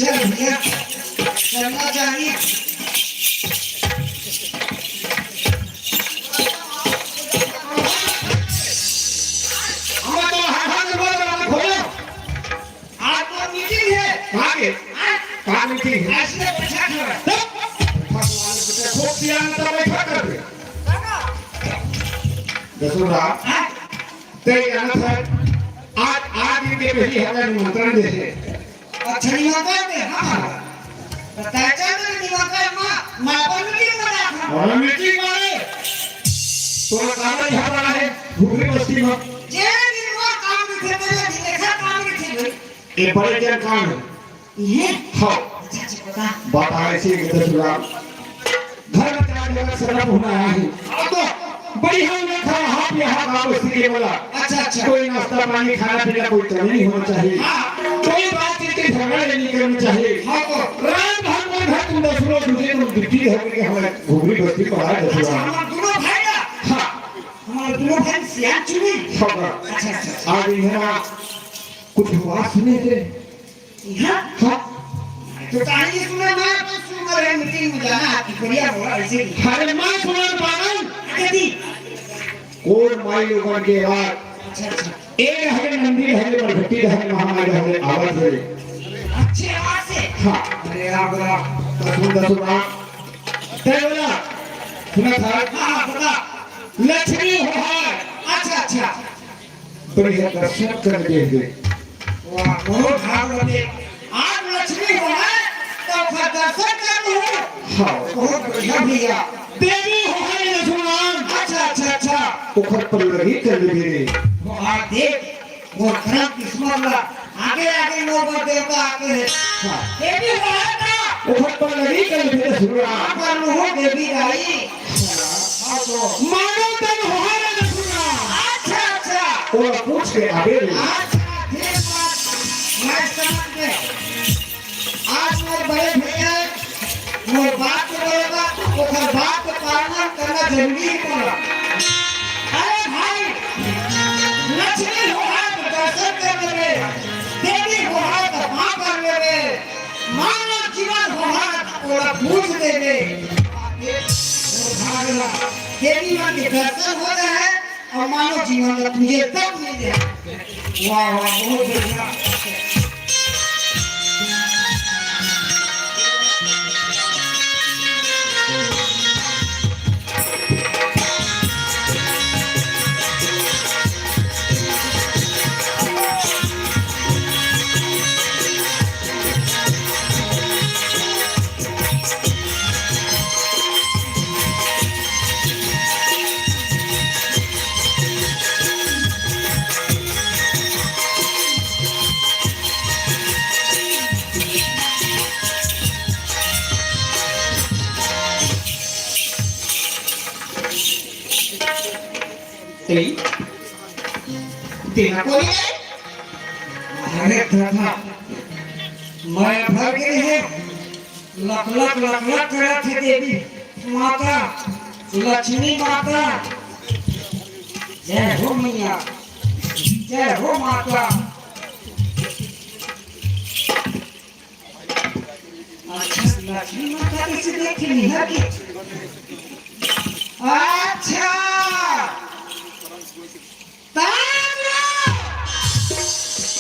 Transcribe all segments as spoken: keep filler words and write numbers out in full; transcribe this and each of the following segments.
चल भैया, चलना चाहिए। हम तो हर हर बोल रहा हूँ, खोलो। आज तो मीटिंग है। कहाँ के? आज कहाँ मीटिंग है? ऐसे बैठा खड़ा। तब? भगवान के खूब सियान तो बैठा कर दे। दसोरा। हाँ? ते जानत हस, आज, आज दिन के पहिली हमला निमंत्रण दे हे। अच्छा, निमंत्रण दे, हाँ, हाँ। त तैं चल दे निमंत्रण मा, मैं अपन मीटिंग मा जात हँव। अरे मीटिंग माने? तोला काम नहीं हर रहा है, घुघरी बस्ती मा। जे दिन मोर काम रहिथे, तेरे दिन देखा काम रहिथे भाई। ये बड़े जन काम है। ये? हाँ। अच्छा, अच्छा, बता। बता ऐसे कि दस हजार। घर में चार जगह से रब होना है। अब तो बढ़िया में खा, हाथ यहाँ गाँव बस्ती के बोला। अच्छा, अच्छा। कोई नाश्ता पानी, खाना पीना, कोई कमी नहीं होना चाहिए। हाँ। कोई बातचीत की झगड़ा नहीं करनी चाहिए। हाँ, तो। रात भर में घर तुम दस लोग, दूसरे तुम दुखी हो के हमारे घुघरी बस्ती पड़ा है दस हजार। हमारे दोनों भाई ना। हाँ। हमारे दोनों भाई सियान चुनी। हाँ, हाँ। अच्छा, अच्छा, अच्छा। आज इन्हें ना कुछ हुआ सुने थे। हाँ? हाँ। तो कहानी सुना, मैं तो सुन रहे, मीटिंग में जाना है, आपकी बढ़िया हो रहा है, इसे भी। अरे, मैं सुना पागल। कदी? कोन माई लोगन के आवाज। अच्छा, अच्छा। ए हरे नंदी हरे बरघट्टी हरे महामाई हरे आवाज हरे। अच्छे आवाज से? हाँ। अरे, आप बोला। तो सुन, तो सुना। तय बोला। सुना था? हाँ, हाँ, बोला। लक्ष्मी होहार। अच्छा, अच्छा। बढ़िया दर्शन कर दे दे। वाह, बहुत भाग लगे। आज लक्ष्मी होहार, तो ओकर दर्शन कर लूँ। हाँ। बहुत बढ़िया भैया। देवी होहार ये सुनाम। अच्छा, अच्छा, अच्छा। ओकर पल्लवी कर दे दे। वाह, देख, वो खराब किस्मत ला। आगे, आगे नौ बार देवता आते हैं। हाँ। देवी होहार का। ओकर पल्लवी कर दे दे सुनाम। कर लूँ देवी दाई। मानो तन होहार न सुना। अच्छा, अच्छा। ओला पूछ के आगे ले। अच्छा, ठीक बात। मैं समझ गए। आज मोर बड़े भैया, मोर बात के बोलेगा, ओकर बात के पालन करना जरूरी है तोला। अरे भाई, लक्ष्मी होहार तो दर्शन कर लेबे, देवी होहार तो माँ कर लेबे। मानव जीवन होहार ओला पूछ देबे। भागला। देवी माँ के दर्शन हो जाए और मानव जीवन ला तुझे तक मिल जाए। वाह, वाह, बहुत बढ़िया। तेरा कोई नहीं। अरे दादा, मैं भर गए है, लक लक लक लक करत हे देवी माता, लक्ष्मी माता। जय हो मैया, जय हो माता। अच्छा, लक्ष्मी माता कइसे देख लिहा कि? अच्छा, तारा!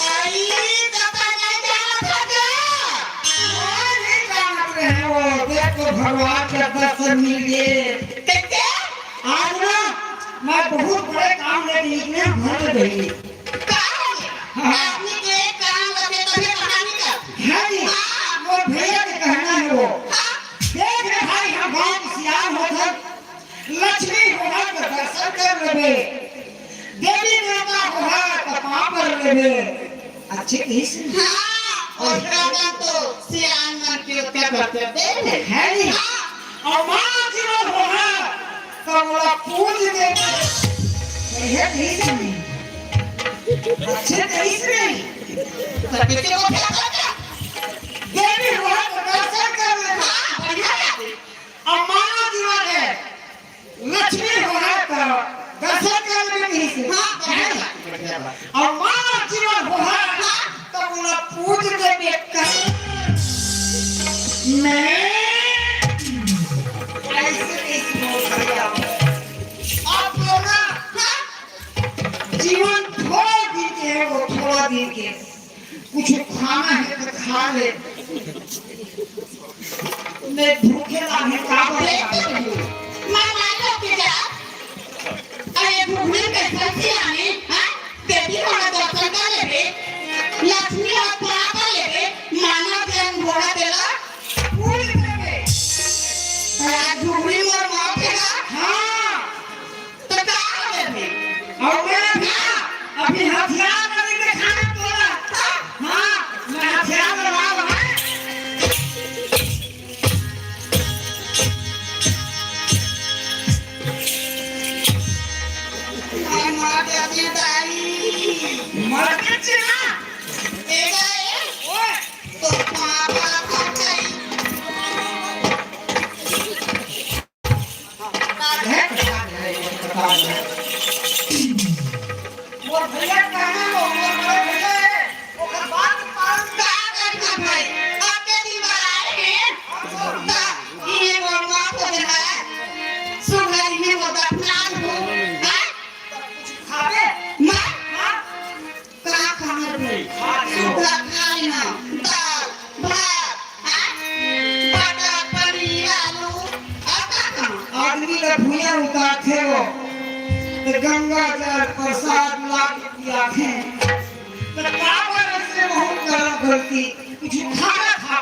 आई दादा, नहीं जानत हे का? वो नहीं जानत रहे वो। देख तो भगवान का दर्शन मिल गए। कैसे? आज ना मैं बहुत बड़े काम में बीच में भर गई। का हो गया? हाँ। आदमी के काम बचे तभे कहानी का। हाँ जी। हाँ। मोर भैया के कहना है वो। हाँ। देख रे भाई, हम गाँव के सियान होथन, लक्ष्मी होहा के दर्शन कर लेबे, देवी देवता होहा के पाँव पर लेबे। अच्छे कहिस। हाँ, और दादा तो सियान मन के उत्तर बतरते हैं। है नी? हाँ। अउ माँ जी होहा, त ओला पूज देबे। बढ़िया कहिस नहीं। अच्छे कहिस नहीं। तब के वो क्या करता? देवी होहा के दर्शन कर ले। हाँ, बढ़िया बात है। अउ माँ जी हे, लक्ष्मी होहा त दर्शन कर लेबे कहिस। हाँ, बढ़िया बात, बढ़िया बात। अउ माँ लक्ष्मी होहा, हाँ। त ओला पूज देबे कहिस। मैं ऐसे, ऐसे बोल भैया। आप लोग ना, हाँ? जीवन थोड़ा दिन के है, वो थोड़ा दिन के। कुछ खाना है तो खा ले। मैं भूखे लागे का बोले? मैं मान लो कि जा। अरे भूखने के सब्जी आने, हाँ? बेटी हमारा दर्शन कर लेबे, लक्ष्मी और पापा लेबे, मानव जन्म होगा तेरा, पूरी देबे। आज झुगड़ी मोर माँ के ना, हाँ। तो का हो गए थे? और मैं भी अभी हथियार लेके खाना तोड़ा। हाँ, मैं हथियार लगा रहा है। अरे मार दे अपने दाई। मर के चिल्ला। ए गए। ओए। तो पापा को चाहिए। मोर भैया कहना वो, मोर बड़े भैया है, ओकर बात पालन का करना भाई। आपके दिन आए हैं, ता ये मोर माँ को जो है, सुघर में वो दफना दूँ, हैं? कुछ खावे? ना? हाँ? का खाना रे? खाना। का खाना? दाल, भात, हाँ? बटर, पनीर, आलू, और का खाना? आदमी ला भुइयां उतारथे वो, त गंगा जल प्रसाद ला के पियाथे। त काबर अइसे बहुत करम गलती? कुछ खाना खा,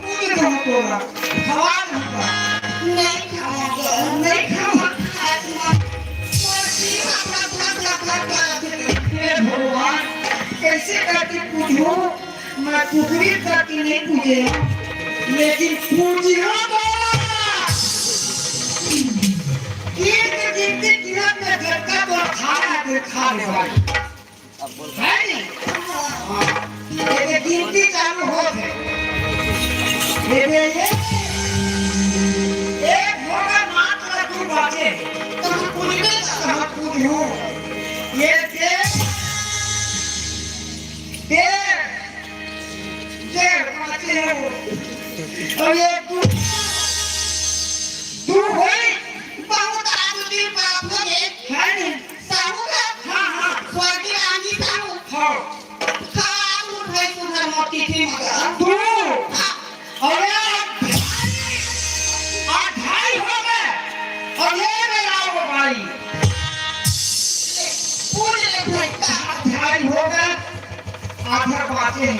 पूज दूँ तोला, खवा दूँगा। नहीं खाऊंगा, नहीं खाऊंगा। आज मत, मर्जी हमरा धक धक धक करत हे। हे भगवान, कैसे करके पूजूं? मैं कुकरी करके नहीं पूजे, लेकिन पूजियो तो एक गिनती गिनत में जतका तो खाना है, खा ले भाई। है नी? हाँ। ये गिनती चालू होत हे। ये दे ये। एक होगा, मात्र दू बाचे। तो हम पूछ ले, तो हम पूछ लूँ। ये दे। डेढ़, डेढ़ बाचे हे वो। अउ ये दू, दू होई। बहुत आदमी बाप हो गे। है नी? साहू का? हाँ, हाँ। स्वर्गीय रानी साहू। हाँ। हाँ, आलू भाई सुधर मोटी थी मगर। दू। हाँ। अउ ये अढ़ाई हो गे। अउ ये मेरा वो भाई। पूरे भाई का। अढ़ाई हो गे। आधा बाचे हे।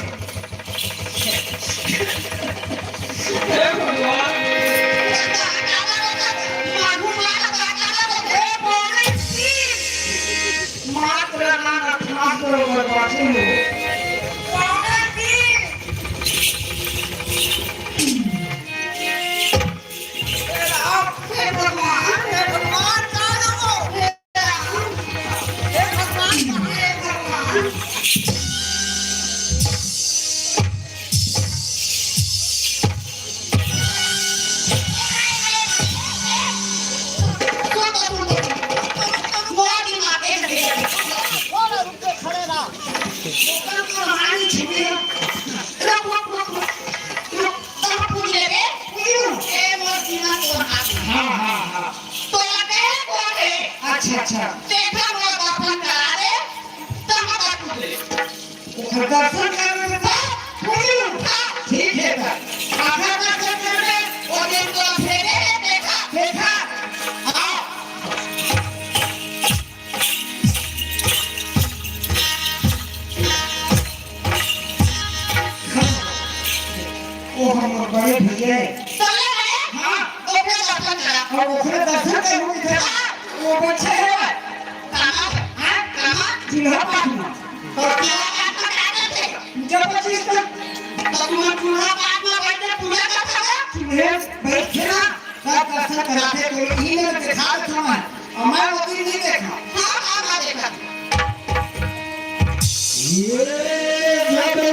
हे भगवान। हे मात्र ना, ना, मात्र बरबादे हो। हे राम, हे भगवान, हे भगवान, का नाम हो? हे राम। तो कहानी छिपे। रुक, रुक, रुक, रुक। रुक, तो हम पूछ लेबे। पूछू। ए मोर जीना तोर हाथ में। हाँ, हाँ, हाँ। तोला कहे कोन हे? अच्छा, अच्छा। देखा मोर दर्शन करा दे, तो हम बात पूछ ले। ओकर दर्शन करबे त पूछू। हाँ। ठीक हे त। आखिर दर्शन करबे, ओ दिन तो फेरे हे, देखा। देखा। हाँ। ओ हमर बड़े भैया। चले रे। हाँ। ओकरे दर्शन करा। अउ ओकरे दर्शन करहूँ इधर। हाँ। ओ बइठे हे। कहाँ? हाँ? कहाँ? चूल्हा पास में। तो चूल्हा पास में का करथे? पूजा पच्चीस तक। तो तुम चूल्हा पास में बइठ के पूजा करथो? चूल्हे बइठ के ना। सब दर्शन कराथे तो इही मेर देखा देथव मैं। अउ मैं वो दिन नइ देखा। हाँ, हाँ, मैं देखा। ये जब रे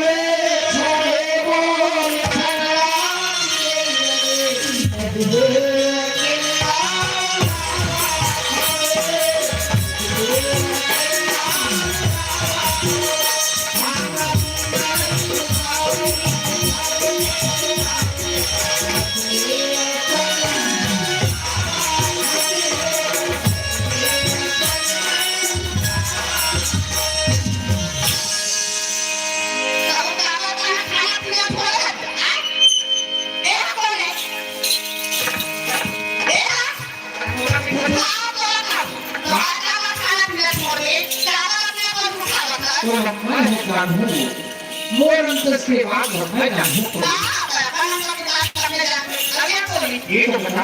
छोड़े बोल छगड़ा। तो मैं हूँ जानू, मोर अंतस के बात है, मैं जानू तो। ये तो बता,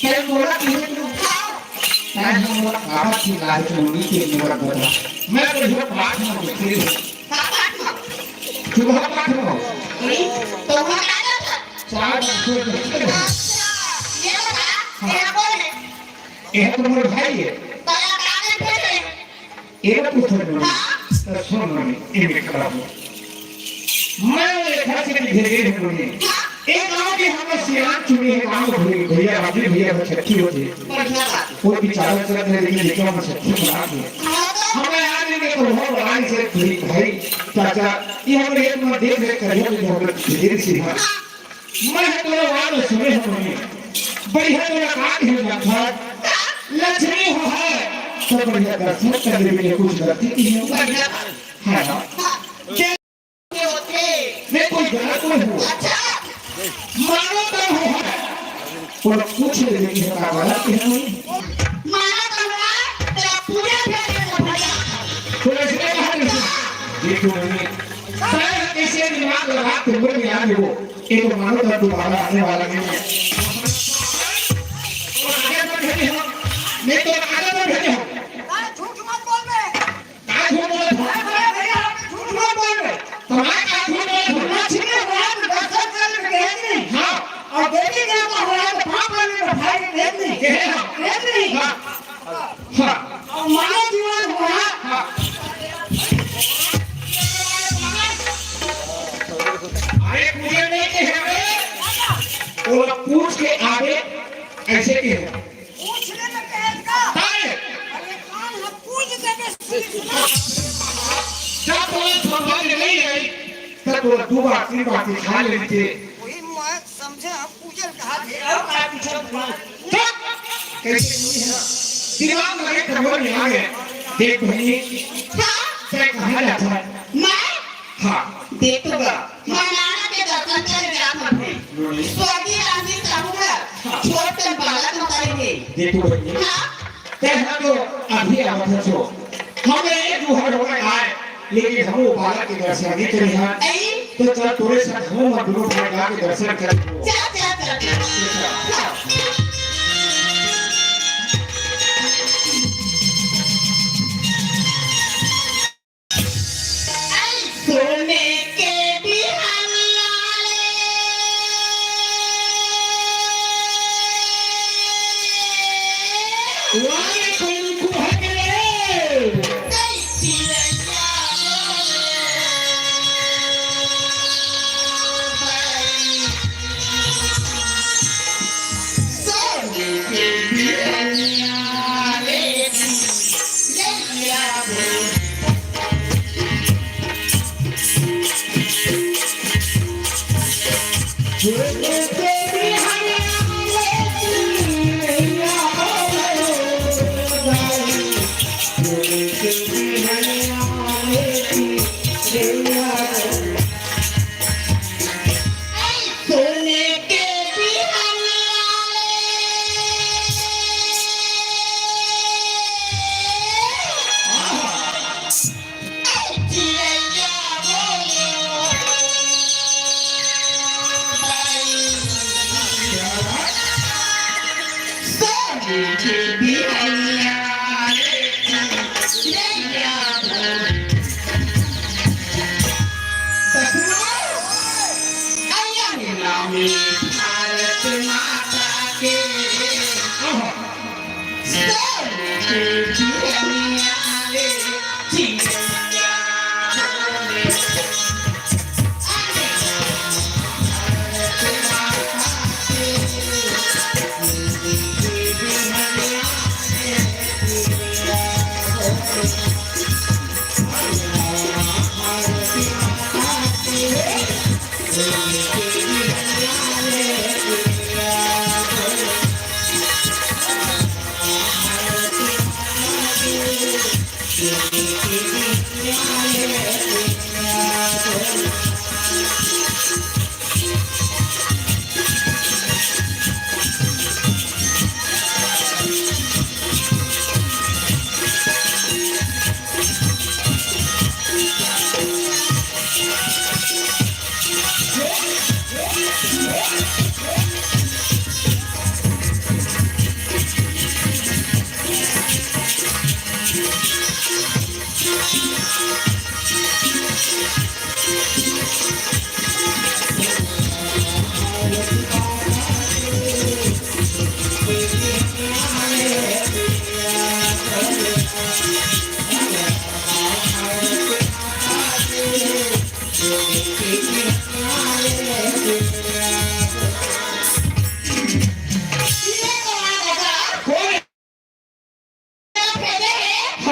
तेरे मोला किहे तू? तेरे मोला काबर चिल्लाए तू, नहीं तेरे मोला बता। मैं तो ये बात ना बोलती हूँ। तू बहुत बात हो। तो वहाँ आ जाता। चार बजे। ये बता, तेरा कौन है? ये तो मोर भाई है। तो यार, आगे फिर एला पूछो नोनी। हाँ। त सुन नोनी, एमे खड़ा हो। मैं एखर से भेजे हे नोनी। हाँ। एक गाँव के हमर सियान चुनी हे, गाँव के भई-, भैया, राजू भैया ह छट्ठी होथे। बढ़िया बात। वो बेचारा चलत हे, लेकिन लेकिन हम छट्ठी मना के। हाँ, तो? हमें आज नहीं तो हो, आज से भाई, भाई, चाचा, ये हम एक मन देख रेख करिए, तो हम लोग भेजे से। हाँ। मैं ह तोला वाला सुने हंव नोनी। बढ़िया तोला का कहे जात हे? लक्ष्मी हो हे, तो बढ़िया दर्शन कर लेबे, कुछ गलती नहीं हो। है ना? के होथे? मैं कोई गलत नहीं हूँ। अच्छा। मानो तो हो हे, पर पूछ ले, लेकिन का गलत है? मानो तो हो हे, तो पूरा भेज दे भैया। तो इसने कहा, देखो नोनी, शायद ऐसे दिमाग लगा के बोल दिया वो। ये तो मानो तो दोबारा आने वाला नहीं है। तो आगे तो भेजे हो। नहीं तो आगे तो भेजे हो। आज झूठ मत बोल बे। आज झूठ बोल। अरे भैया, भैया, आप झूठ मत बोल बे। तो मैं क्या झूठ बोल? लक्ष्मी भगवान दर्शन कर के गए नहीं। हाँ। और देवी देवता हो रहा है तो पाप करने का भाई देख नहीं। ये है। देख नहीं। हाँ। हाँ। अउ मानव जीवन हो रहा। हाँ। अरे पूजा नहीं के है बे। वो पूछ के आगे ऐसे के है। पूछ ले तो कहे का? अरे। अरे कान हम पूछ दे के सुन सुना। जब वो समझ नहीं आई, तब वो दो बार, तीन बार सिखा लेते। वही मुआ समझे हम पूजल कहा थे, और का पूछल बा? चुप! कैसे नहीं है? दिमाग में खबर नहीं आ गया। देख बहनी, हाँ? तय कहाँ जाता है? मैं? हाँ। देखो बा, मैं नाना के दर्शन करे जात हूँ। स्वर्गीय रामजी साहू का छोट कन बालक हमारे थे। देखो बहनी, हाँ? तय तो अभी आवत है सो। हम ये जुहर हो गए आए। लेकिन हम वो बालक के दर्शन नहीं करे हैं। नहीं। तो चल तोरे साथ हम और दोनों भाई जाके दर्शन करें। चल, चल, चल, चल। चल। सोने के बिहान लाले। वाले कौन को है?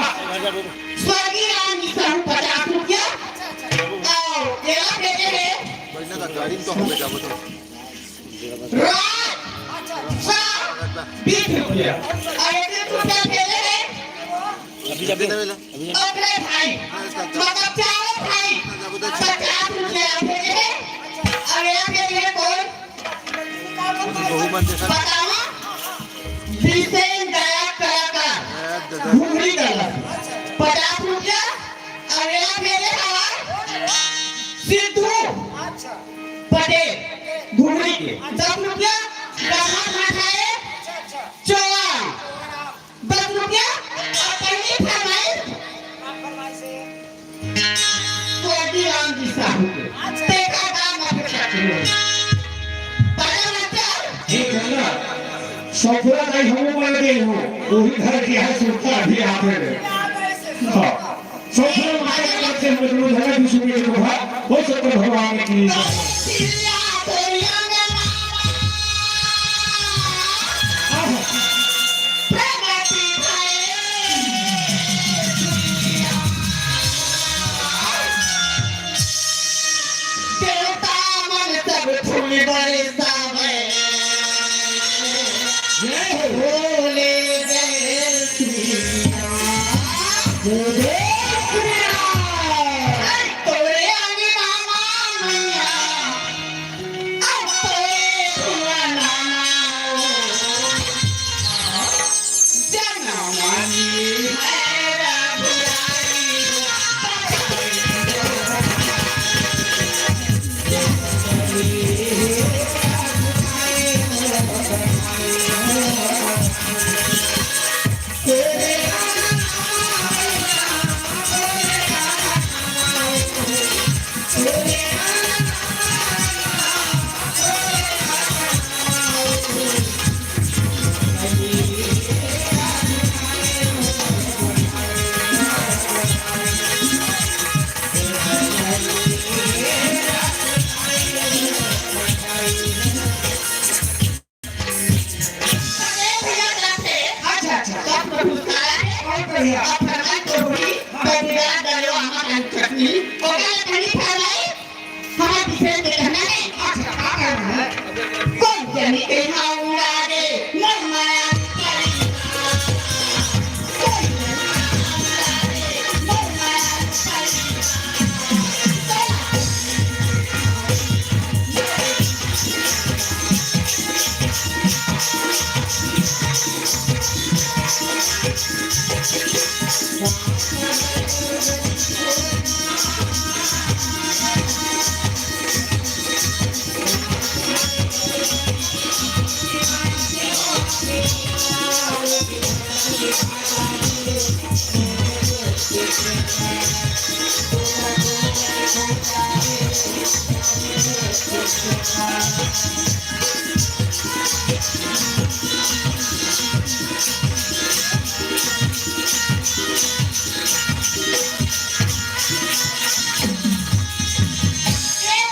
स्वर्गीय राम जी साहू पचास रुपया और एला भेजे हे। गाड़ी में तो हम जाबो तो। राज साहब बीस रुपया और एक रुपया भेजे हे। अभी, अभी, अभी। अपने भाई, मतलब चारों भाई पचास रुपया भेजे हे और एला भेजे हे कोई बतावा, विशेष गायक कलाकार घुघरी कला, पचास रुपया। अगला मेरे हवा सिद्धू पटेल घुघरी के, दस रुपया। रामा भाषा है चौहान, दस रुपया। और पहली फरमाइश कोटी राम जी साहू के। देखा दाम अपेक्षा के हो। बाजा बजता। ये गाना सफरा नहीं, हम बोल गए हो, वही घर की है सुरता भी आप में। हाँ। सफरा मारे करते हम लोग धरा भी सुनिए तो भाई, हो सकता भगवान की। देवता मन सब फूल बरसावे। जय हो। भोले जय श्री राम। जय श्री राम। तोरे आगे मामा मैया। अच्छा, अच्छा, तो आप लोग उसका और बढ़िया। आप फरमाइश तो होगी, तो बिना डालो आमा काली चटनी। ओकरा ले खाली फरमाइश, हमारे विशेष के कहना है। अच्छा, का कहना है? ए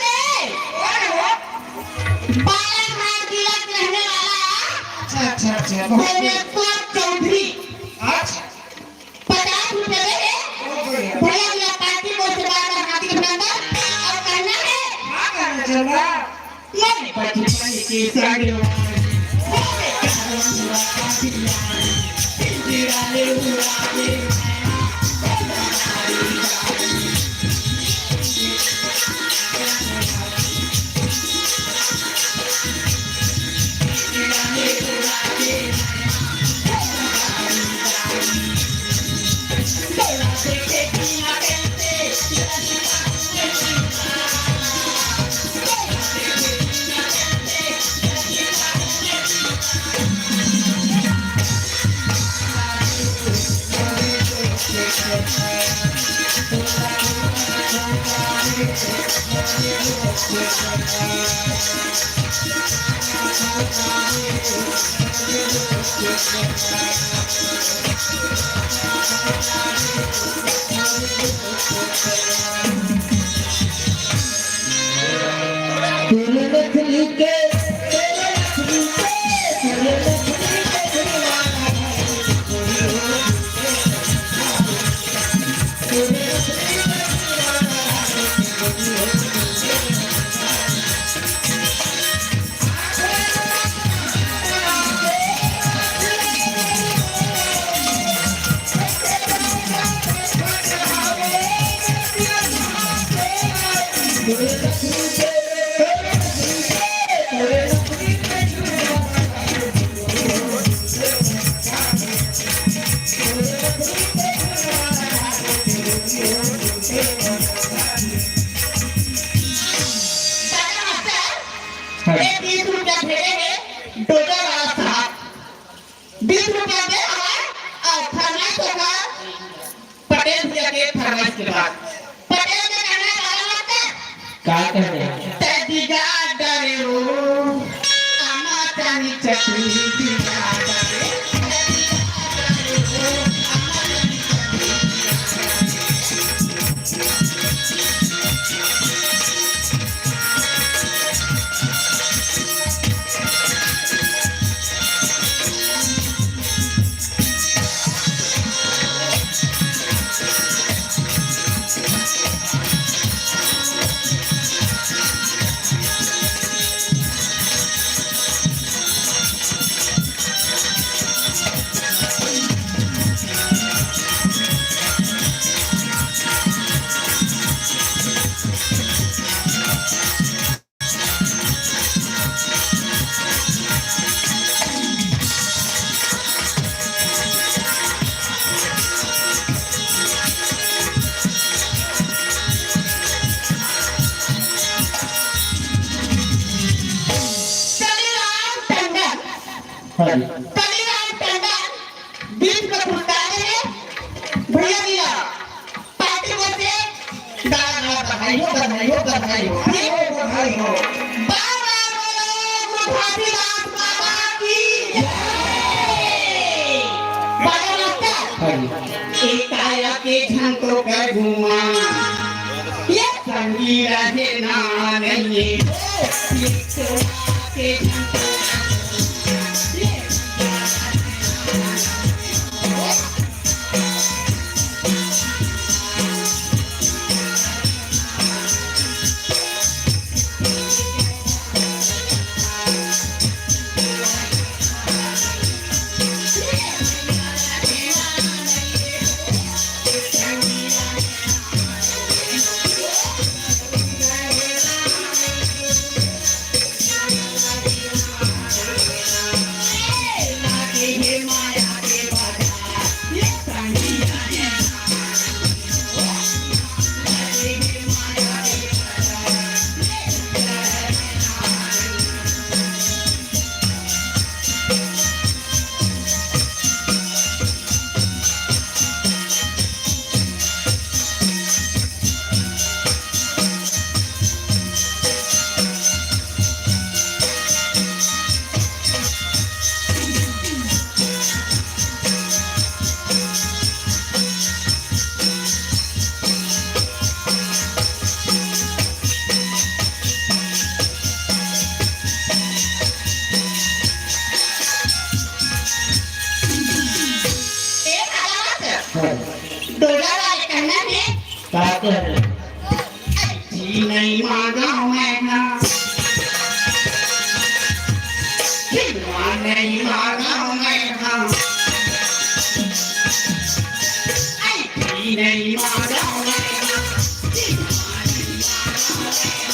बे, कौन हो? बालाघाट जिला के रहने वाला अच्छा, अच्छा, अच्छा, बहुत देवेश्वर चौधरी। अच्छा। पचास रुपए दे दे। ओके। भैया, मेरा पार्टी को से बार बार हाथी के बराबर और कहना है। हाँ, कहना चल रहा। मोरे बचपन के साड़ियों, मोरे चारों दुआरा दिया, पिंजरा ले उड़ा दे। दादा मास्टर, हाँ। ये बीस रुपया भेजे हे डोजर वाला साहब। बीस रुपया दे हमार और फरमाइश होगा पटेल भैया के फरमाइश के बाद। पटेल के कहना है, दादा मास्टर, का कहना है? तै दिगा डरे हो, आमा चानी चटनी दिगा डरे। कलीराम टंडन। हाँ जी। कलीराम टंडन बीस का पुरस्कार है। भैया जी ला पार्टी में से गाना गाना बधाई हो, बधाई हो, बधाई हो। ठीक? बधाई हो। बार बार बोलो, गुरु घासीदास बाबा की जय। बाबा मास्टर। हाँ जी। एक आया के झंटो कर घुमा। ये संगी रहे ना नहीं। ये तो आके झंटो कर घुमा। ये जी नहीं मांगा मैं ना, खिलवा नहीं मांगा मैं ना, जी नहीं मांगा मैं ना, खिलवा नहीं मांगा मैं ना,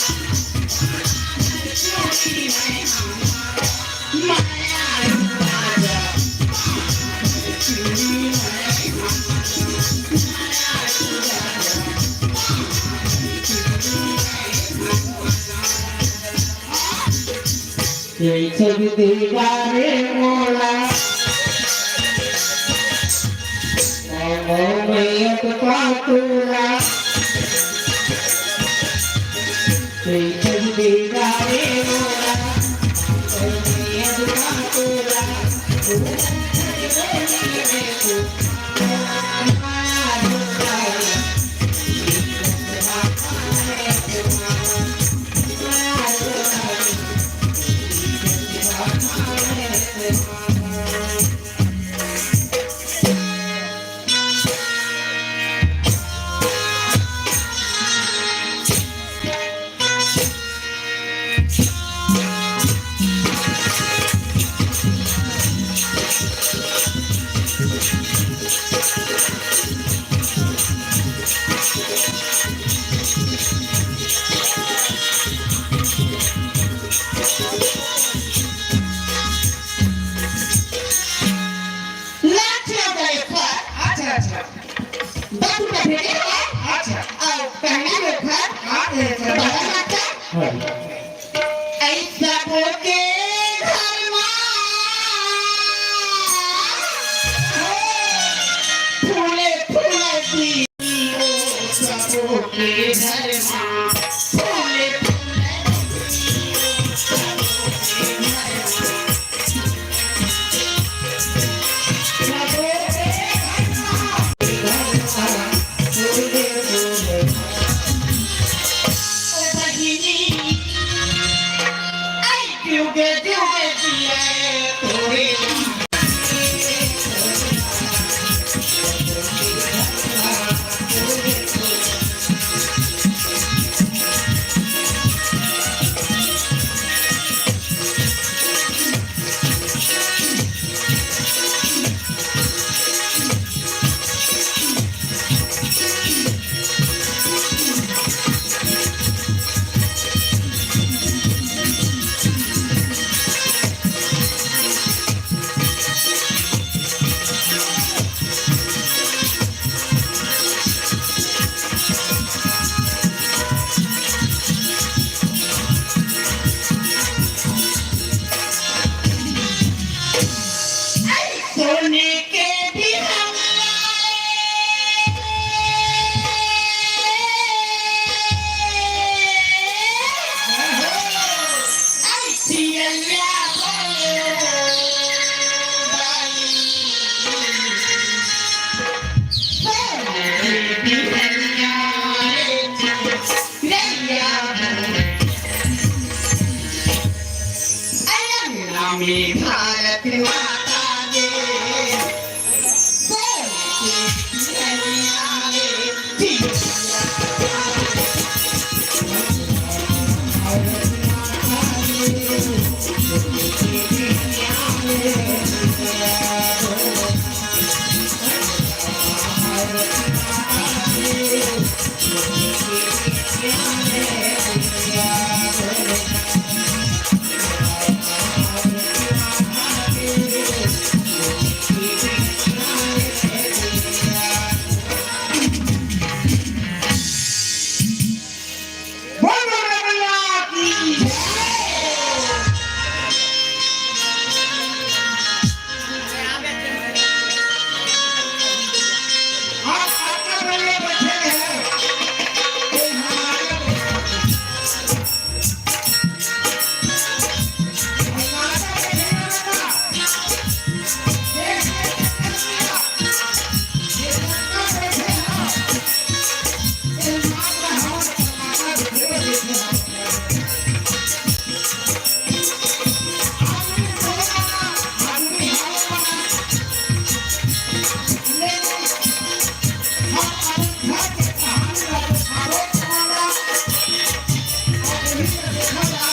जी नहीं मांगा। जैसे भी दीवाने मोला, मैं तो पातूला। जैसे भी दीवाने मोला, मैं तो पातूला। लाठी अउ गले पर। अच्छा, अच्छा। दस रुपया भेजे हे। अच्छा। अउ पहना हे ओखर। हाँ, भेजे हे। बड़ा मात्रा। हाँ। ऐसा बोके घर मा फूले फूले दी। सबके घर मा फूले फूले दी। सोने के बिहंगा भारत माता के।